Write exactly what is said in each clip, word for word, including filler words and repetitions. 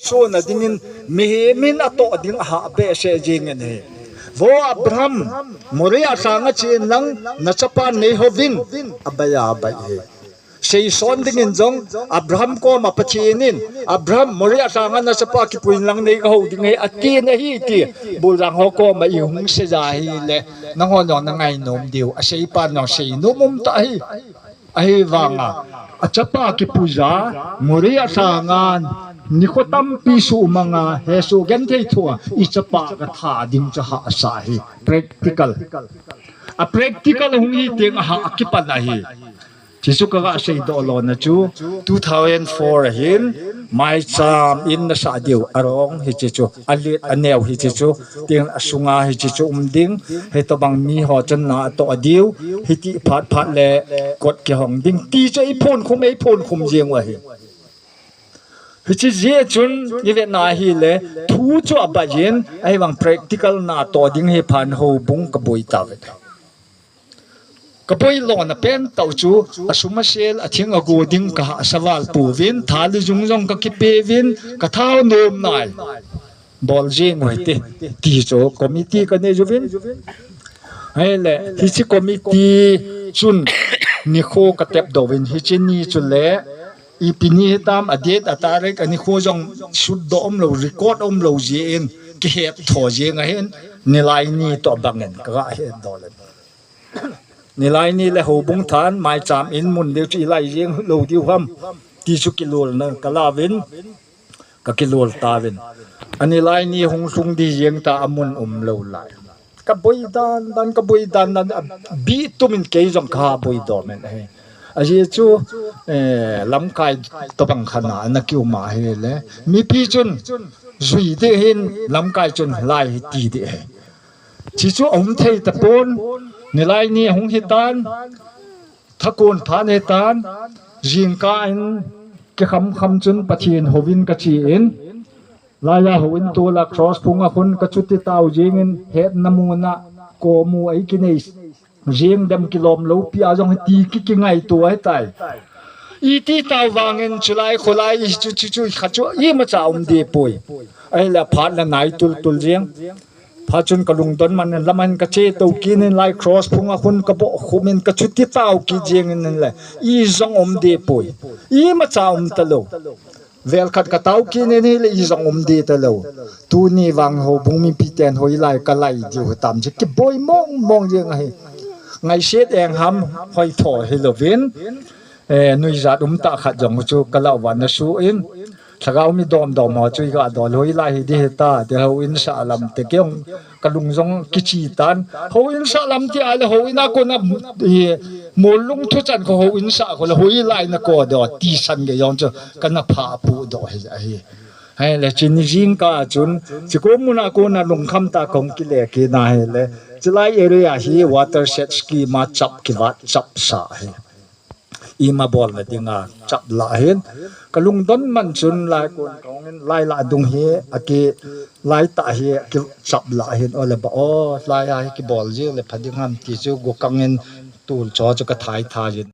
sona dingin mihem in atoh ding ahah behseh jingin ahi. Vo Abraham, Moriah sanga chen lang, nachapa neihouvin, abaiya abai ahi. Seison dingin jong, Abraham koma Pathen in, Abraham, Moriah sanga nachapa kipuiyin lang neigahou ding ahi, atin ahi ti, buljang ho koma ihung seija ahile, nangho jong nangainom diu, aseipan jong seinom umtah ahi. Ahivanga, achapa kipuija, Moriah sanga, nikho tampi sumanga, hesoh genthei thoa, ichapa katha ding chu ahahsa ahi, practical. A practical hung hiteng ahah akipan ahi. Hichu kaga seidoh lona chu two thousand four ahin, maicham in nasah diu arong hiche chu, alet aneo hiche chu, tin asunga hiche chu um ding, hitobang miho chun na atoh diu, hiti phat phat le kot kihong ding, ti chu eiphonkhum, eiphonkhum jeng u ahi. Hiche jeh chun, ivet na ahile, thu chu abaiyin, ahivang practical natoh ding hi phan houbung kaboi tauve. Kaboi lona pentah u chu, asum asel, athing ago ding kahahsa val pouvin, tha le jung jong kakipeuvin, kathao nom nai. Bol jeng u hite, ti chu committee kanei uvin. Ahile, hiche committee chun nikho katepdoh uvin, hiche ni chule, ipi ni hitam, adate, atarik, anikho jong sutdoh umlou, record umlou jeh in, kihettho jeng ahin, nilai ni toh bangin kaga hetdoh le. Nilai ni le houbung than, maicham in mun diu chu ilai jeng lou diu ham, ti chu kilolna kalauvin, kakilol tauvin. Anilai ni hung lhung ding jeng ta amun umlou lai. Kaboi dan dan, kaboi dan dan, abih tumin kei jong kaha boidoh men ahi. Ajeh chu, eh, lamkai tobang khat a ana kium ahile, mipi chun jui ding ahin, lamkai chun lai hiti ding ahi. Hichu aum thei tapon, nilai ni ahung hitan, thakon phat hitan, jingkah in kikham kham chun Pathen houvin kachen, laiya houin tola cross phunga khun kachuti tau jengin, hetna muna komu eikinei jeng dem kilom loupia jong hiti ki, kingaito ahitai. Iti tau vangin chulai kholai chu, chu, chu, kha chu imacha um ding poi. Ahile phat le nai tultul jeng. Phat chun kalungdon man in, laman kache tou kit in, lai cross phunga khun kabohkhum in, kachuti tau kit jengin le, ijong um ding poi. Imacha um talou. Vel khat katao kit in ahile ijong um ding talou. Tuni vang houbung mipi ten hoilai kalai diu hitam chu kiboi mong mong jeng ahi. Ngaiset eng ham, hoitho hilouvin, eh, nuijat umtah khat jong chu kalah uva ana suh in, lhagao mi domdom ho chu iga dol, hoilai hi ding hita, ti houin sah lam te kei jong kalung jong kichi tan. Houin sah lam ti ahile houin a kona, eh, Mollung thuchan kho houin sah kho le hoilai nakodoh, tisan gei jong chu kana phah pudoh hi ahi. Ahile chuni jingkah chun, chukhu muna kona lungkham tah kahung kile kit na ahile, chulai area hi watershed scheme a chap kivat chap sa ahi. Ima bolna dinga chap lah ahin, kalungdon man chun lai kon kahung in, lai lah dung hi aki, lai tah hi aki chap lah ahin, ole ba o, lai a hi kibol jing le pha ding ham ti chu gokang in tul cho chu kathai thai in.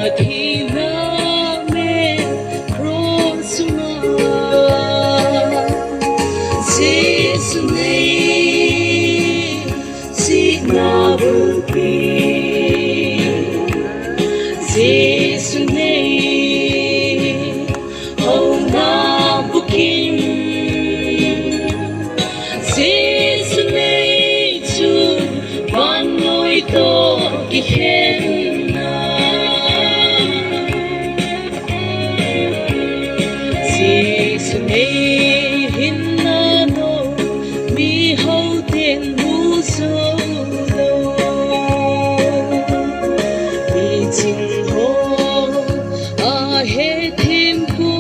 Athina me cross ma Jesu nei, sihna bulpi Jesu nei, houna bukim Jesu nei chu vannoi toh kikhenna. Jesu nei hinna no mi houten mu jou lou. Mi ching ho ahe thim ko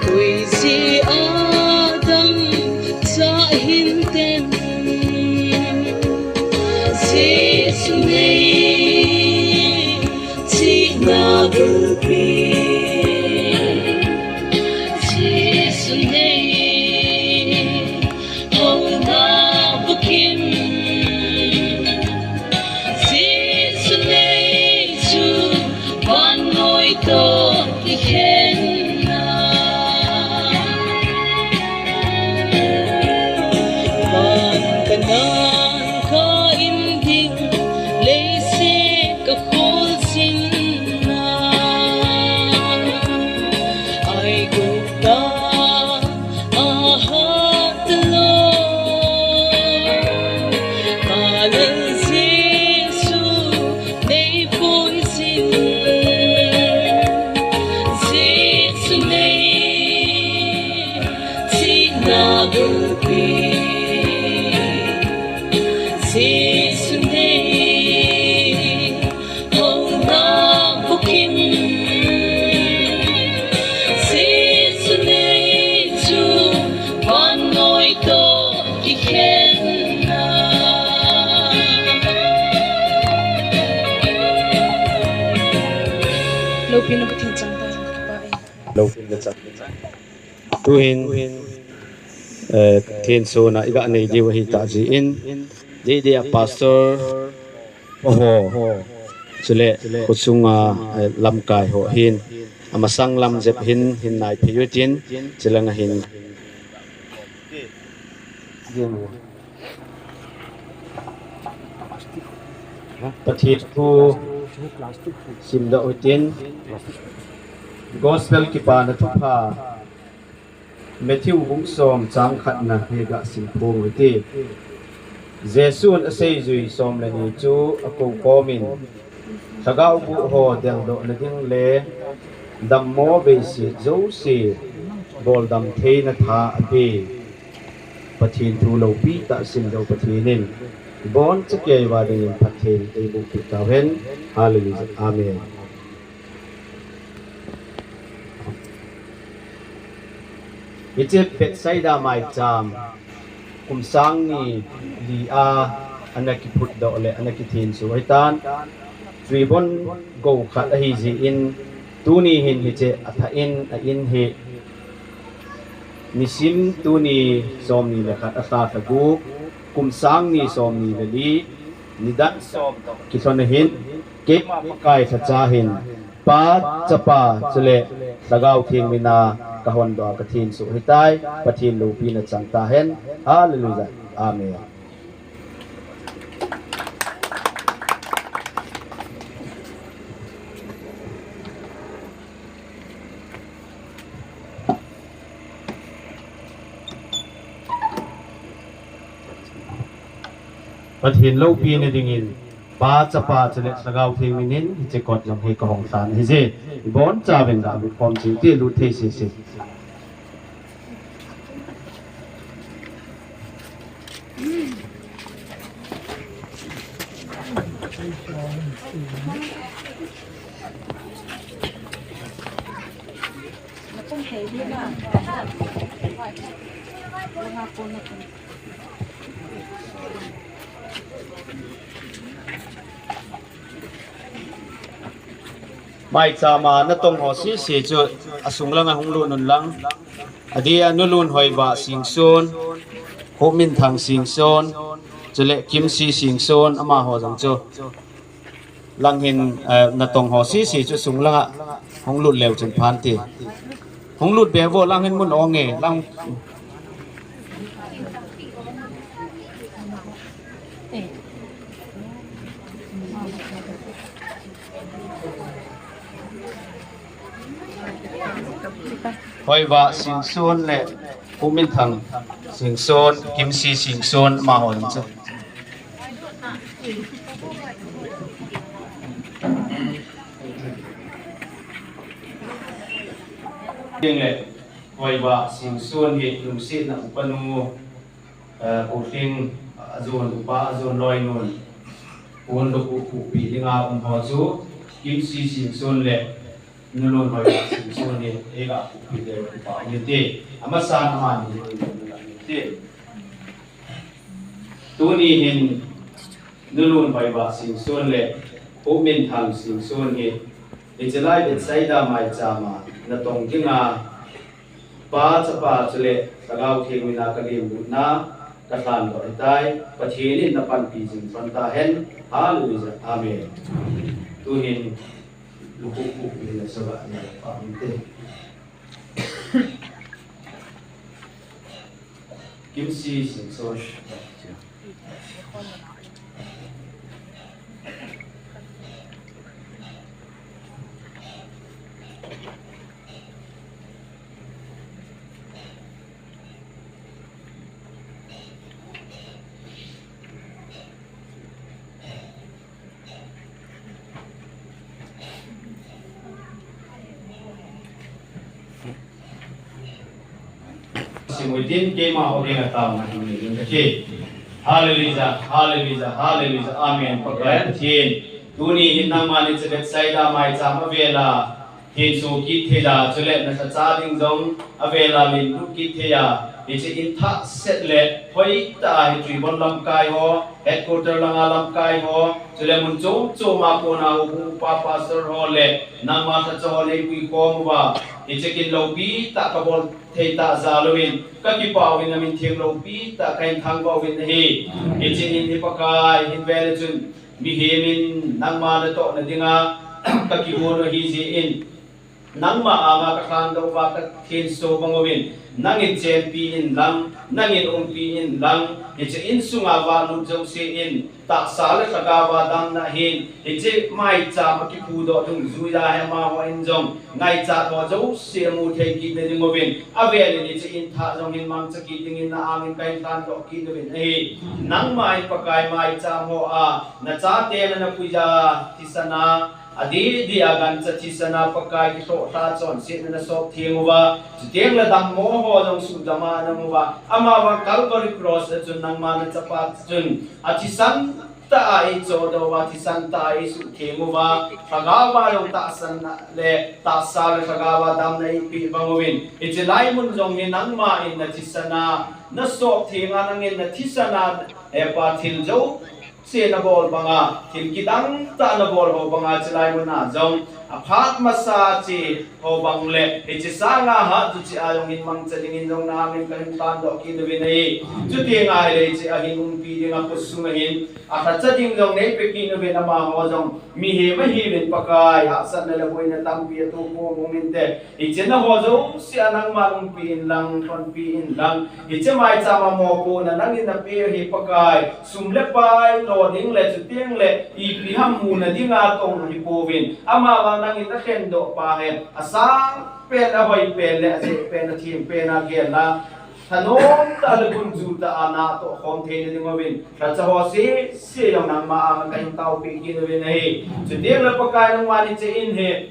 Tuisi adang cha hin ten Jesu nei, chihna bulpi Jesu nei, houna bukim Jesu nei chu vannoi toh kikhenna. Van kanan ka in ding leiset ka kholchilna. Aigupta ahat lou. Kalel Jesu nei poisin. Jesu nei, chihna bulpi. Jesu nei, houna bukim Jesu nei chu vannoi toh kikhenna. Loupina Pathen chang ta jong kipah e. Loupina chang ta. Tuhin, eh, thenso na iga nei diu ahi tah jeh in, didi a pastor, oho, chule, khosunga, eh, lamkai ho hin, amasang lam jep hin, hin nai phei utin, chule nga hin. Pathen thu simdoh utin, Gospel kipana thupha, Matthew bung som chang khatna hi ga sim phong uti. Jesun aseijui som le ni chu akou komin, Lhagao bu ho deldoh na ding le dammo beiset jouse boldam theina tha ape. Pathen thu loupi tah simdoh Pathen in iboncha keiva dingin phatthei eiboh peh tauhen. Hallelujah. Amen. Hiche Bethsaida maicham kum sang ni li a ana kiphutdoh le ana kithenso ahitan. Tribon go khat ahi jeh in tuni hin hiche athah in a in hi nisim tuni somni le khat alha lha gup kum sang ni somni le li nidan som toh kilhon ahin keima Pakai lhacha hin Pa, Chapa, chule Lhagao Theng mina kahondoh a kathenso ahitai. Pathen loupina chang tahen. Hallelujah. Amen. Pathen loupina dingin Pa, Chapa, chule Lhagao Theng minin hiche kot jong hi kahong lhan ahije. Ibonchauvin ga lut khom cheh ute, lut thei sese. Maicham a natong ho sese chu asung langa hung lut un lang. Adeh a Nu Lunhoiva Singson, Khominthang Singson, chule Kimsi Singson, amaho jong chu Lang hin, eh, natong ho sisi chu sung langa hung lut leu chun phan ti. Hung lut be vo, lang hin mun ong e, lang. Hoiva Singson le Pu Minthang Singson, Kimsi Singson, amaho chu. Ding le, Hoiva Singson hi lungsetna upanu, eh, Pu Hling, a jon upa, a jon loinun, Pu Lukhupi dinga um ho chu, Kimsi Singson le, Nu Lunhoiva Singson hi, eiga Pu Peter upa um e ti. Amasan amani hi, ti. Tuni hin, Nu Lunhoiva Singson le, Pu Minthang Singson hi, hiche lai Bethsaida maichama, natong dinga, Pa, Chapa, chule, Lhagao Theng mina kalunglutna, kalhan doh ahitai, Pathen in napanpi jing lhon tahen, Hallelujah, Amen. Tuhin, Lukhupi le Saba ni pa minte. Kimsi Singson. Simuitin keima ho dinga taona hin nei ding kati. Hallelujah, hallelujah, hallelujah, amen. Pakai Pathen, tuni hin nangman hiche Bethsaida maicham avela, hin so kit thei a, chule nalhacha ding jong avela len lut kit thei a, hiche in thah set le hoitah a hi Tuibon lamkai ho, headquarter langa lamkai ho, chule mun chom chom a kona houbung upa pastor ho le nangma lhacha ho neipui khom uva, hiche kin loupi tah kabol thei tah jal uvin, kakipah uvin, namin theng loupi tah kahin thangvah uvin ahi. Hiche in hi Pakai, hinvele chun, mihem in nangma natohna dinga kakigon u ahi jeh in, nangma anga kalhan doh uva kathenso bang uvin, nangin chenpi in lang, nangin umpi in lang, hiche insunga valut jouse in, tahsa le lhagao a damna hin, hiche maicham a kiphudoh dungjuia hi amaho in jong, ngaichat ho jouse amu thei kit na ding uvin, avel in hiche in thah jong hin mangcha kit dingin na angin kahin lhandoh kit uvin ahi. Nangma in Pakai maicham ho a, nachate na napuija thisan a, adeh deh a gancha thisan a Pakai kilhohlha chonsetna nasop theng uva, chuteng le dammo ho jong sudam a na um uva, amavang Calvary Cross a chun nangma nachapa chun athisan tah a eichohdoh uva, thisan tah a eisuhtheng uva, lhagao a jong tahsan le tahsa le lhagao a damna eipeh bang uvin, hiche lai mun jong hi nangma in nathisan a nasop theng a, nangin nathisan a, eh, Pa, thil jouse nabol banga, thil kidang tah nabol ho banga, hiche lai mun a jong aphat masa che ho bang le, hiche sanga hat chu che a jong hin mangcha dingin jong na angin kahin lhandoh kit uvin ahi. Chuteng ahile hiche a hin umpi dinga khosung a hin alhacha ding jong neipe kit uvin, amaho jong mihem ahiuvin Pakai, hahsatna le boina tampi atoh pon um inte. Hiche naho jouse a nangman umpi in lang, lhonpi in lang. Hiche maicham a mopohna nangin napeh u hi Pakai, sum le pai lo ding le chuteng le ipi ham muna dinga tong ahipouvin, amavang nangin nakhendoh pa hi asang pen, ahoi pen le ajeh pen, athem pen a gel a, thanom tah le gunju tah a natoh khom theina ding uvin, lhacha ho sese jong nangma anga kahin taopeh kit uvin ahi. Chuteng le Pakai, nangman hiche in hi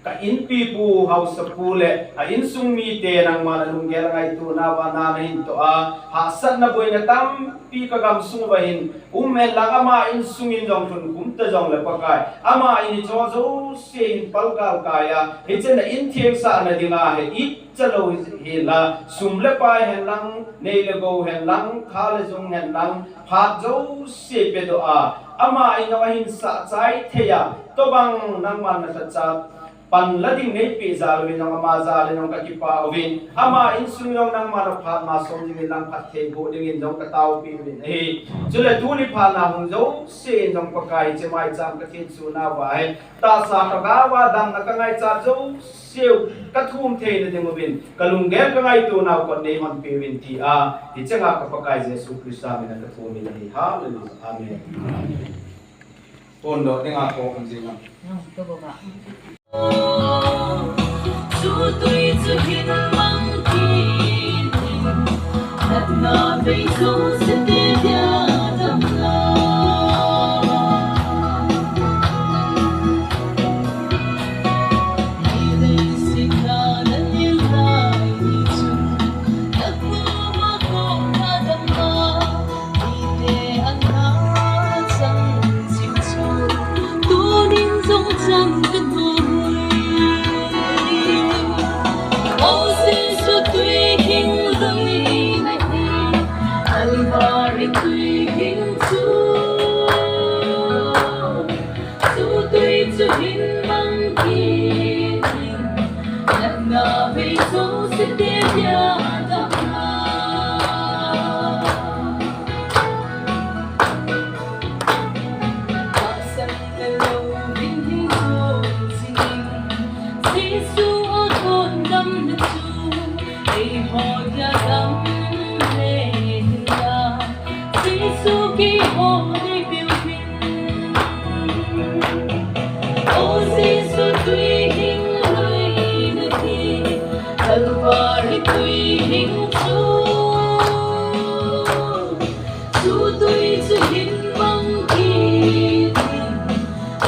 ka inpipu, haosapu le a insung mite nangman alunggel ngaito nauva na nahin toh a, hahsatna boina tampi kagamsung uva hin um hen lang, ama insung in jong lhunkhum ta jong le Pakai, ama in hiche ho jouse hin palgal kai a, hiche na in thengsahna dinga hi icha lou hel a, sum le pai hen lang, nei le gou hen lang, tha le jung hen lang, phat jouse pedoh a, ama in jong ahin sahchai thei a, tobang nangman nalhacha Panla ding neipeh jal uvin jong ama jal in jong kakipah uvin. Ama insung jong nangman aphat ma som dingin lang phatthei boh dingin jong kataopi uvin ahi. Chule tuni phatna hung jouse in jong Pakai hiche maicham kathensuh nauva hi tahsa lhagao a damna kangaichat jouse u kathum theina ding uvin, kalunggel kangaito nau kon neihonpeh uvin tia, hicheng a ka Pakai Jesu Christa min a kathum in ahi. Hallelujah. Amen. Phondoh dinga kho kan jing a. Chu tui chu hin mang kit in, natna vei jouse te dia damna. Ni leiset a na nil lai ni chun, na koma kona damna. Mite ana chan jing chu, tunin jong chan ka nom ui. O Jesu tui hing lui nahi, Calvary tui hing chu. Chu tui chu hin mang kit in, natna vei jouse te dia damna. Tahsan talou vin hin chom jing in, Jesu a kon damna chu, eiho dia dam le hinla. Jesu keiho nei peh uvin. O Jesu tui hing lui nahi, Calvary tui hing chu. Chu tui chu hin mang kit in,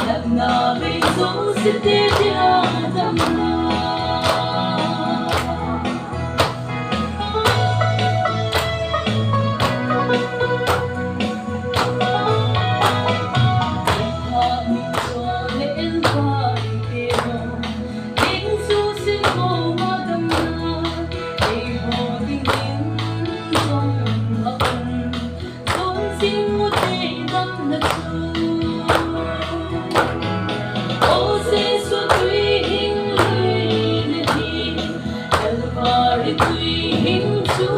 natna vei jouse te dia damna. O Jesu tui hing lui nahi, Calvary tui hing chu.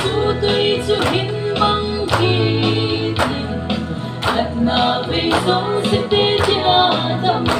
Chu tui chu hin mang kit in, natna vei jouse te dia damna.